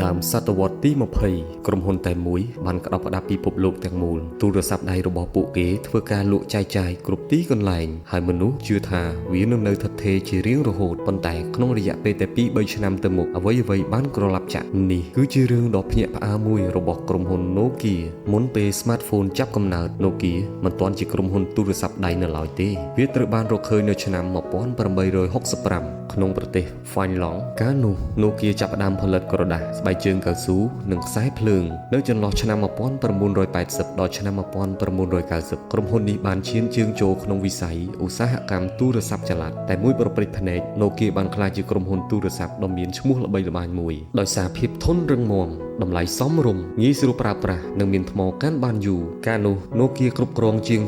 ដើមសតវត្សទី20ក្រុមហ៊ុនតែមួយបានក្តោបក្តាប់ពិភពលោកទាំងមូលទូរស័ព្ទដៃរបស់ពួកគេធ្វើការលក់ចែកចាយគ្រប់ទីកន្លែងហើយមនុស្សជឿថាវានឹងនៅថិតថេរជារៀងរហូតប៉ុន្តែក្នុងរយៈពេលតែ2-3ឆ្នាំទៅមុខអ្វីៗបានក្រឡាប់ចាក់នេះគឺជារឿងដ៏ភ្ញាក់ផ្អើលមួយរបស់ក្រុមហ៊ុន Nokia មុនពេល smartphone ចាប់កំណើត Nokia មិនទាន់ជាក្រុមហ៊ុនទូរស័ព្ទដៃនៅឡើយទេវាត្រូវបានរកឃើញនៅឆ្នាំ1865ក្នុងប្រទេសហ្វាញឡង់កាលនោះ Nokia ចាប់ផ្ដើមផលិតក្រដាសស្បែកជើងកៅស៊ូនិងខ្សែភ្លើងនៅចន្លោះឆ្នាំ1980ដល់ឆ្នាំ1990ក្រុមហ៊ុននេះបានឈានជើងចូលក្នុងវិស័យឧស្សាហកម្មទូរស័ព្ទចល័តតែមួយប្រព្រឹត្តភ្នែក Nokia បានក្លាយជាក្រុមហ៊ុនទូរស័ព្ទដ៏មានឈ្មោះល្បីល្បាញមួយដោយសារភាពធន់រឹងមាំតម្លៃសមរម្យងាយស្រួលប្រើប្រាស់និងមានថ្មកាន់បានយូរកាលនោះ Nokia គ្រប់គ្រងជាង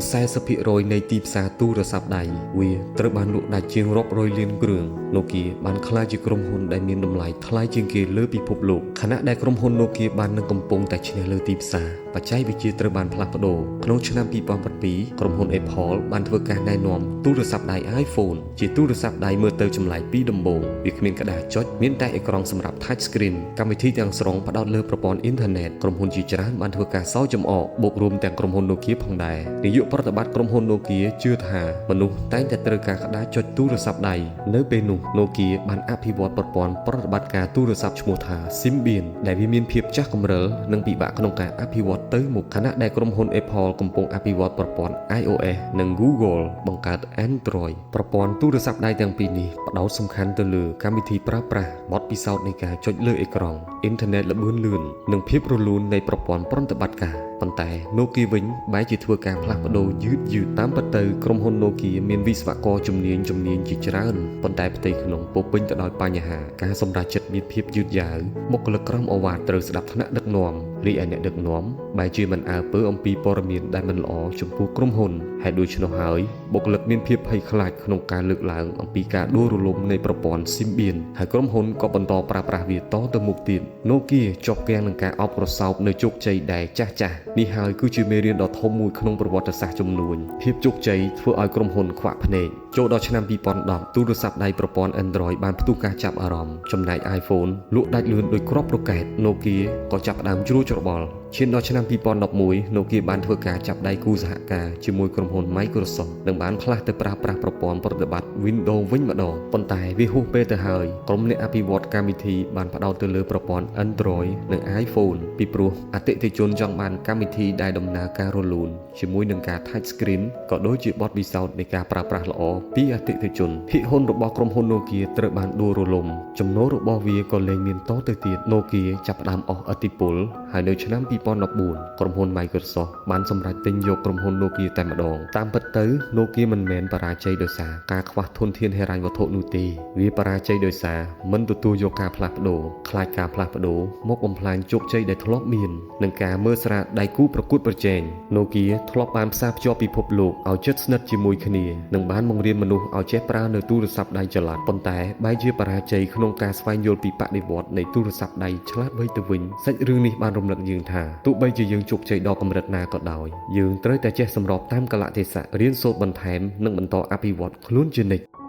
40%នៃទីផ្សារទូរស័ព្ទដៃវាត្រូវបានលក់ដាច់ជាងរាប់រយលានគ្រឿង Nokia បានក្លាយជាក្រុមហ៊ុនដែលមានតម្លៃថ្លៃជាងគេលើពិភពលោកខណៈដែលក្រុមហ៊ុន Nokia បាននឹងកំពុងតែឈ្នះលើទីផ្សារបច្ចេកវិទ្យាត្រូវបានផ្លាស់ប្ដូរក្នុងឆ្នាំ2007ក្រុមហ៊ុន Apple បានធ្វើការណែនាំទូរស័ព្ទដៃ iPhone ជាទូរស័ព្ទដៃមើលទៅចម្លែកពីដំបូងវាគ្មានក្តារចុចមានតែអេក្រង់សម្រាប់ Touch Screen កម្មវិធីទាំងស្រុងផ្ដោតលើប្រព័ន្ធអ៊ីនធឺណិតក្រុមហ៊ុនជាច្រើនបានធ្វើការសោយចំអកបូករួមទាំងក្រុមហ៊ុន Nokia ផងដែរនាយកប្រតិបត្តិក្រុមហ៊ុន Nokia ជឿថាមនុស្សតែងតែត្រូវការក្តារចុចទូរស័ព្ទដៃនៅពេលនោះ Nokia បានអភិវឌ្ឍប្រព័ន្ធប្រតិបត្តិការទូរស័ព្ទឈ្មោះថា Symbian ដែលវាមានភាពចាស់គំរិលនិងពិបាកក្នុងការអភិវឌ្ឍទៅមុខខណៈដែលក្រុមហ៊ុន Apple កំពុងអភិវឌ្ឍប្រព័ន្ធ iOS និង Google បង្កើត Android ប្រព័ន្ធទូរស័ព្ទដៃទាំងពីរនេះផ្ដោតសំខាន់ទៅលើកម្មវិធីប្រើប្រាស់បទពិសោធន៍នៃការចុចលើអេក្រង់អ៊ីនធឺណិតល្បឿនលឿននិងភាពរលូននៃប្រព័ន្ធប្រតិបត្តិការប៉ុន្តែ Nokia វិញបែរជាធ្វើការផ្លាស់ប្ដូរយឺតយឺតតាមពិតទៅក្រុមហ៊ុន Nokia មានវិស្វករជំនាញជំនាញជាច្រើនប៉ុន្តែផ្ទៃក្នុងពោពេញទៅដោយបញ្ហាការសម្រេចចិត្តមានភាពយឺតយ៉ាវបុគ្គលិកក្រុមឱវាទត្រូវស្ដាប់ថ្នាក់ដឹកនាំរីឯអ្នកដឹកនាំបែរជាមិនអើពើអំពីព័ត៌មានដែលមិនល្អចំពោះក្រុមហ៊ុនហេតុដូច្នោះហើយបុគ្គលិកមានភាពភ័យខ្លាចក្នុងការលើកឡើងអំពីការដួលរលំនៃប្រព័ន្ធ Symbian ហើយក្រុមហ៊ុនក៏បន្តប្រើប្រាស់វាតទៅមុខទៀត Nokia ជាប់គាំងនឹងការអោបក្រសោបនៅជោគជ័យដែលចាស់ចាស់នេះហើយគឺជាមេរៀនដ៏ធំមួយក្នុងប្រវត្តិសាស្ត្រជំនួញភាពជោគជ័យធ្វើឲ្យក្រុមហ៊ុនខ្វាក់ភ្នែកចូលដល់ឆ្នាំ2010ទូរស័ព្ទដៃប្រព័ន្ធ Android បានផ្ទុះការចាប់អារម្មណ៍ចំណែក iPhone លក់ដាច់លឿនដោយគ្រាប់រ៉ុកែត Nokia ក៏ចាប់ផ្ដើមជ្រួលច្របល់ឈានដល់ឆ្នាំ2011 Nokia បានធ្វើការចាប់ដៃគូសហការជាមួយក្រុមហ៊ុន Microsoft និងបានផ្លាស់ទៅប្រើប្រាស់ប្រព័ន្ធប្រតិបត្តិ Windows វិញម្ដងប៉ុន្តែវាហួសពេលទៅហើយក្រុមអ្នកអភិវឌ្ឍកម្មវិធីបានផ្ដោតទៅលើប្រព័ន្ធ Android និង iPhone ពីព្រោះអតិថិជនចង់បានកម្មវិធីដែលដំណើរការរលូនជាមួយនឹងការ Touch Screen ក៏ដូចជាបទពិសោធន៍នៃការប្រើប្រាស់ល្អពីអតិថិជនភាគហ៊ុនរបស់ក្រុមហ៊ុន Nokia ត្រូវបានដួលរលំចំណូលរបស់វាក៏លែងមានតទៅទៀត Nokia ចាប់ផ្ដើមអស់ឥទ្ធិពលហើយនៅឆ្នាំ2014ក្រុមហ៊ុន Microsoft បានសម្រេចទិញយកក្រុមហ៊ុន Nokia តែម្ដងតាមពិតទៅ Nokia មិនមែនបរាជ័យដោយសារការខ្វះធនធានហិរញ្ញវត្ថុនោះទេវាបរាជ័យដោយសារមិនទទួលយកការផ្លាស់ប្ដូរខ្លាចការផ្លាស់ប្ដូរមកបំផ្លាញជោគជ័យដែលធ្លាប់មាននិងការមើលស្រាលដៃគូប្រកួតប្រជែង Nokia ធ្លាប់បានផ្សារភ្ជាប់ពិភពលោកឲ្យជិតស្និទ្ធជាមួយគ្នានិងបានបង្រៀនមនុស្សឲ្យចេះប្រើនៅទូរស័ព្ទដៃចល័តប៉ុន្តែបែរជាបរាជ័យក្នុងការស្វែងយល់ពីបដិវត្តនៃទូរស័ព្ទដៃឆ្លាតវៃទៅវិញសាច់រឿងនេះបានរំលឹកយើងថាទោះបីជាយើងជោគជ័យដល់កម្រិតណាក៏ដោយយើងត្រូវតែចេះសម្របតាមកាលៈទេសៈរៀនសូត្របន្ថែមនិងបន្តអភិវឌ្ឍខ្លួនជានិច្ច។